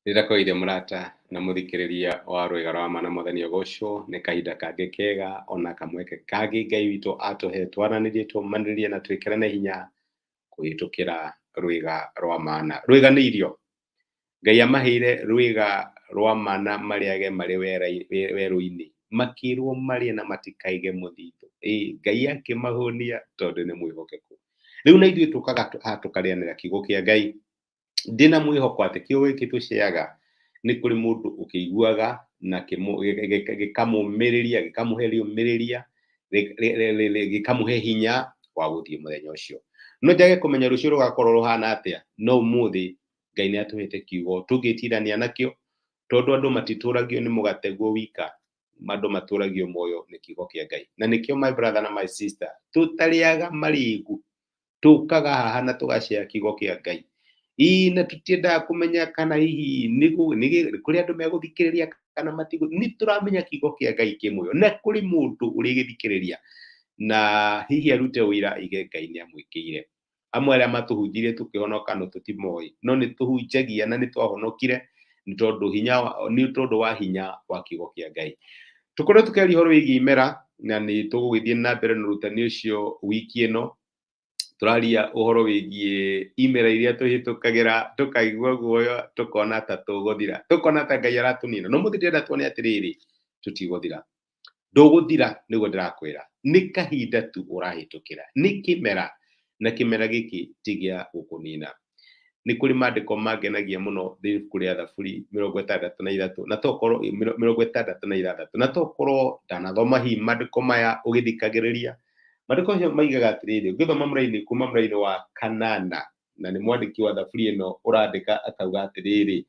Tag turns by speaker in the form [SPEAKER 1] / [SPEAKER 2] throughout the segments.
[SPEAKER 1] Nĩndakũgeithia mũrata na mũthikĩrĩria wa rwĩga rwa ma na mwathani ũgocwo nĩ kahinda kangĩ kega ona kamweke kangĩ Ngai witũ atũhe twaranĩrie tũmanĩrĩrie na twĩkĩrane hinya kũhĩtũkĩra rwĩga rwa mana. Rwĩga nĩ irio. Ngai amaheire rwĩga rwa mana marĩage marĩ werũ-inĩ, makĩrwo marĩe na matikaige mũthithũ. Ĩĩ, Ngai akĩmahũnia tondũ nĩ mwĩhokeku. Rĩu na ithuĩ tũkaga haha tũkarĩanĩra kiugo kĩa Ngai ndĩna mwĩhoko atĩ kĩo gĩkĩ tũceaga nĩ kũrĩ mũndũ ũkĩiguaga na gĩkamũmĩrĩria, gĩkamũhe rĩũmĩrĩria, gĩkamũhe hinya wa gũthiĩ mũthenya ũcio. No njage kũmenya rũciũ rũgakorwo rũhana atĩa, no ũmũthĩ Ngai nĩ atũhete kiugo tũngĩtirania nakĩo, tondũ andũ matitũragio nĩ mũgate guo wika, andũ matũragio muoyo nĩ kiugo kĩa Ngai. Na nĩkĩo my brother na my sister, tũtarĩaga marĩgu, tũkaga haha na tũgacea kiugo kĩa Ngai. Ii na tũtiendaga kũmenya kana hihi kũrĩ andũ megũthikĩrĩria kana matigũ, nĩ tũramenya kiugo kĩa Ngai kĩ muoyo na kũrĩ mũndũ ũrĩgĩthikĩrĩria na hihi arute ũira aige Ngai nĩ amwĩkĩire. Amwe arĩa matũhunjirie tũkĩhonoka no tũtimoĩ, no nĩ tũhunjagia na nĩ twahonokire nĩ tondũ hinya nĩ tondũ wa hinya wa kiugo kĩa Ngai. Tũkoretwo tũkĩaria ũhoro wĩgiĩ imera na nĩ tũgũgĩthiĩ na mbere na ũrutani ũcio wiki ĩno. Tũraria ũhoro wĩgiĩ imera iria tũhĩtũkagĩra tũkaigua guoya tũkona ta tũgũthira, tũkona ta Ngai aratũnina. No mũthĩ ndĩrenda tuone atĩrĩrĩ, tũtigũthira. Ndũgũthira nĩguo ndĩrakwĩra, nĩ kahinda tu ũrahĩtũkĩra, nĩ kĩmera, na kĩmera gĩkĩ ti gĩa gũkũnina. Nĩ kũrĩ maandĩko mangenagia mũno thĩinĩ ibuku rĩa Thaburi 63 na tokorwo 66 na tokorwo ndanathoma hihi maandĩko maya ũgĩthikagĩrĩria. Maandĩko macio maigaga atĩrĩrĩ, ũngĩthoma mũraini kuma mũraini wa kanana, na nĩ mwandĩki wa Thaburi ĩno ũrandĩka akauga atĩrĩrĩ,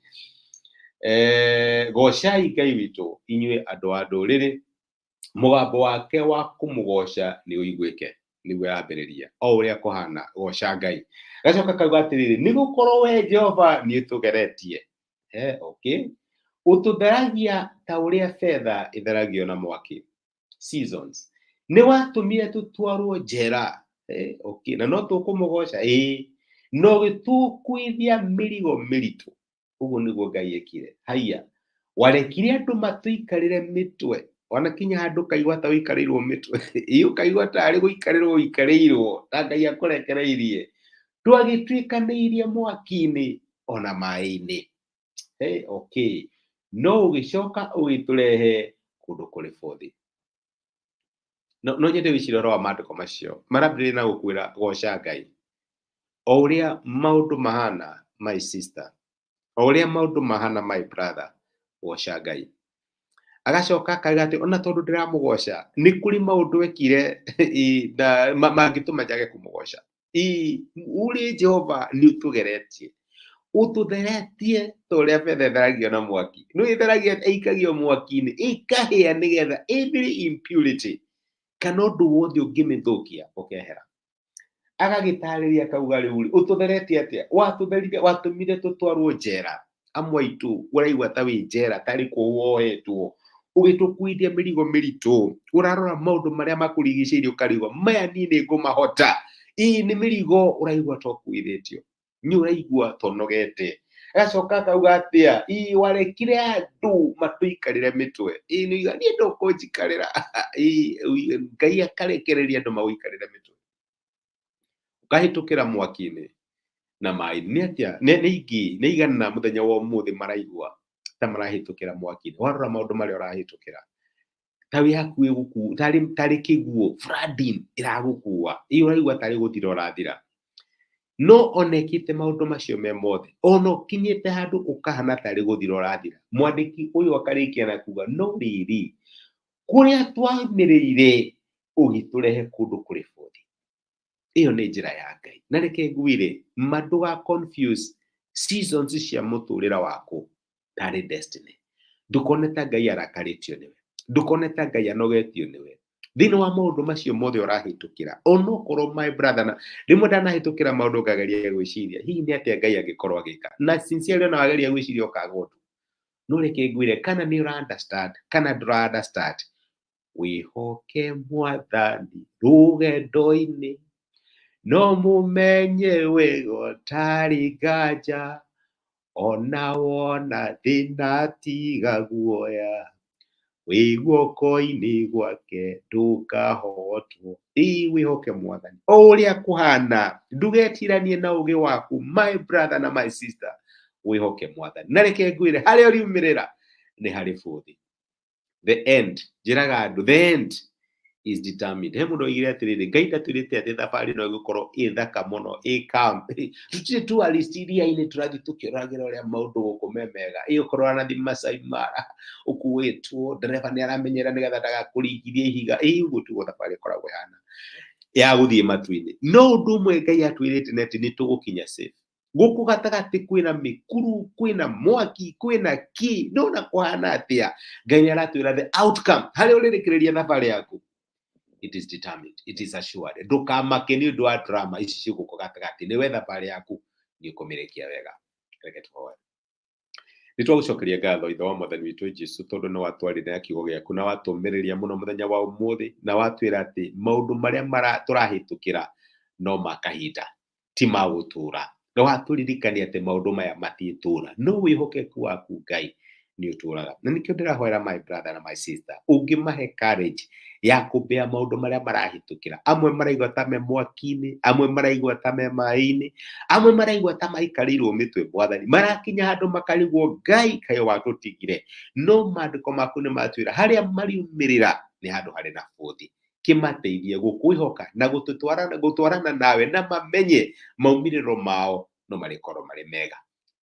[SPEAKER 1] gocai Ngai witũ inyuĩ andũ a ndũrĩrĩ, mũgambo wake wa kũmũgoca nĩ ũiguĩke. Nĩguo yambĩrĩria o ũrĩa kũhana, goca Ngai. Gacoka kauga atĩrĩrĩ, nĩ gũkorwo we Jehova nĩ ũtũgeretie. Okay. Ũtũtheragia ta ũrĩa betha ĩtheragio na mwaki. Seasons. Nĩ watũmire tũtwarwo njera. Okay. Na no tũkũmũgoca? Ĩĩ. Na ũgĩtũkuithia mĩrigo mĩritũ. Ũguo nĩguo Ngai ekire. Haiya, warekire andũ matũikarĩre mĩtwe. Ona kinya handũ ũkaigua ta ũikarĩirwo mĩtwe. Ĩ ũkaigua tarĩ gũikarĩrwo ũikarĩirwo, ta Ngai akũrekereirie. Twagĩtuĩkanĩirie mwaki-inĩ ona maĩ-inĩ. Hey, okay. No ũgĩcoka ũgĩtũrehe kũndũ kũrĩ bũthi. No, no nyende wĩcirie ũhoro wa maandĩko macio. Marambĩrĩria na gũkwĩra goca Ngai. O ũrĩa maũndũ mahana my sister, o ũrĩa maũndũ mahana my brother, goca Ngai. Agacoka akauga atĩ ona tondũ ndĩramũgoca, nĩ kũrĩ maũndũ ekire mangĩtũma njage kũmũgoca. Ũrĩ Jehova nĩ ũtũgeretie, ũtũtheretie ta ũrĩa betha ĩtheragio na mwaki. Nĩ ĩtheragia ĩikagio mwaki-inĩ ĩkahĩa nĩgetha every impurity kana ũndũ wothe ũngĩmĩthũkia ũkehera. Agagĩtarĩria akauga rĩu rĩ, ũtũtheretie atĩa? Watũtherire, watũmire tũtwarwo njera. Amwe aitũ ũraigua ta wĩ njera, tarĩ kuohwo wohetwo, ũgĩtũkuithia mĩrigo mĩritũ, ũrarora maũndũ marĩa makũrigicĩirie ũkarigwo maya niĩ nĩ ngũmahota. Ĩĩ nĩ mĩrigo ũraigua ta ũkuithĩtio, nĩ ũraigua ta ũnogete. Agacoka akauga atĩa, ĩĩ warekire andũ matũikarĩre mĩtwe. Ĩĩ nĩ ũiga niĩ ndũkũnjikarĩra. Ĩĩ Ngai akarekereria andũ magũikarĩre mĩtwe. Ũkahĩtũkĩra mwaki-inĩ na maĩ-inĩ. Nĩ atĩa, nĩ aingĩ, nĩ aigana mũthenya wa ũmũthĩ maraigua ta marahĩtũkĩra mwaki-inĩ. Warora maũndũ marĩa ũrahĩtũkĩra, ta wĩ hakuhĩ gũkua, tarĩ kĩguũ, flooding ĩragũkua, ĩ ũraigua tarĩ gũthira ũrathira. No ona ĩkĩte maũndũ macio me mothe, ona ũkinyĩte handũ ũkahana tarĩ gũthira ũrathira, mwandĩki ũyũ akarĩkia na kuga, no rĩrĩ, kũrĩa twamĩrĩire ũgĩtũrehe kũndũ kũrĩ bũthi. Ĩyo nĩ njĩra ya Ngai. Na reke ngwĩre, ma ndũga confuse seasons cia mũtũrĩre waku tarĩ destiny. Ndũkone ta Ngai arakarĩtio nĩwe. Ndũkone ta Ngai anogetio nĩwe. Thĩinĩ wa maũndũ macio mothe ũrahĩtũkĩra, onokorwo my brother, na rĩmwe ndanahĩtũkĩra maũndũ ngageria gwĩciria, hihi nĩ atĩa Ngai angĩkorwo agĩka? Na sincerely ona wageria gwĩciria ũkaga ũndũ. No reke ngwĩre, kana nĩ ũra understand, kana ndũra understand, wĩhoke Mwathani rũgendo-inĩ, no mũmenye wega ũtarĩ nganja, Ona wona thĩna tiga guoya, wĩ guoko-inĩ gwake ndũkahotwo. Ĩĩ wĩhoke Mwathani o ũrĩa kũhana, ndũgetiranie na ũgĩ waku, my brother na my sister, wĩhoke Mwathani. Na reke ngwĩre harĩa ũriumĩrĩra nĩ harĩ bũthi. The end, njĩraga andũ, the end is determined. He mũndũ oigire atĩrĩrĩ, Ngai ndatwĩrĩte atĩ thabarĩ ĩno ĩgũkorwo ĩ thaka mũno, ĩ calm. Tũtirĩ tourist iria-inĩ tũrathiĩ tũkĩoragĩra ũrĩa maũndũ gũkũ me mega. Ĩ okorwo ũrathiĩ Masai Mara ũkuĩtwo, ndereba nĩ aramenyera nĩgetha ndagakũringithie ihiga. Ĩ ũguo tiguo thabarĩ ĩkoragwo ĩhana ya gũthiĩ matu-inĩ. No ũndũ ũmwe Ngai atwĩrĩte nĩ atĩ nĩ tũgũkinya safe. Gũkũ gatagatĩ kwĩna mĩkuru, kwĩna mwaki, kwĩna kĩ, no na kũhana atĩa, Ngai nĩ aratwĩra the outcome, harĩa ũrĩrĩkĩrĩria thabarĩ yaku, it is determined, it is assured. Ndũkamake nĩ ũndũ wa drama ici ciĩ gũkũ gatagatĩ, nĩwe thabarĩ yaku nĩ ũkũmĩrĩkia wega. Reke tũhoe. Nĩ twagũcokeria ngatho Ithe wa Mwathani witũ Jesu tondũ nĩ watwarire na kiugo gĩaku na watũmĩrĩria mũno mũthenya wa ũmũthĩ na watwĩra atĩ maũndũ marĩa tũrahĩtũkĩra no ma kahinda, ti ma gũtũũra. Na watũririkania atĩ maũndũ maya matiĩtũũra, no wĩhokeku waku Ngai nĩ ũtũũraga. Na nĩkĩo ndĩrahoera my brother na my sister, ũngĩmahe courage ya kũbea maũndũ marĩa marahĩtũkĩra. Amwe maraigua ta me mwaki-inĩ, amwe maraigua ta me maĩ-inĩ, amwe maraigua ta maikarĩirwo mĩtwe Mwathani, marakinya handũ makarigwo Ngai kaĩ watũtigire. No maandĩko maku nĩ matwĩra harĩa mariumĩrĩra nĩ handũ harĩ na bũthi. Kĩmateithie gũkwĩhoka na gũtwarana nawe na mamenye maumĩrĩro mao no marĩkorwo marĩ mega.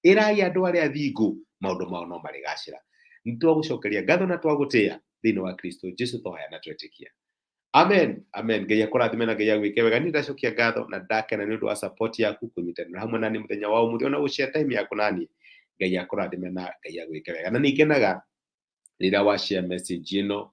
[SPEAKER 1] Ĩrai andũ arĩa athingu maũndũ mao no marĩgacĩra. Nĩ twagũcokeria ngatho na twagũtĩa thĩinĩ wa Kristo Jesu twahoya na twetĩkia. Amen. Amen. Ngai akũrathime na Ngai agwĩke wega. Niĩ ndacokia ngatho na ndakena nĩ ũndũ wa support yaku kũnyitanĩra hamwe nani mũthenya wa ũmũthĩ ona gũshare time yaku nani. Ngai akũrathime na Ngai agwĩke wega. Na nĩ ngenaga rĩrĩa wa share message ĩno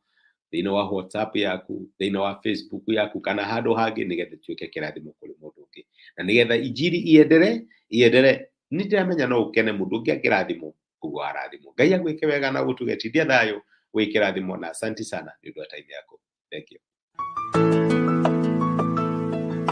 [SPEAKER 1] thĩinĩ wa WhatsApp yaku, thĩinĩ wa Facebook yaku kana handũ hangĩ nĩgetha ĩtuĩke kĩrathimo kũrĩ mũndũ ũngĩ. Na nĩgetha injiri iendere, iendere. Nĩ ndĩramenya no ũkene mũndũ ũngĩ angĩrathimwo ũguo warathimwo. Ngai agwĩke wega na gũtuge tindia thayũ wĩ kĩrathimo na asanti sana nĩ ũndũ wa time yaku. Thank you.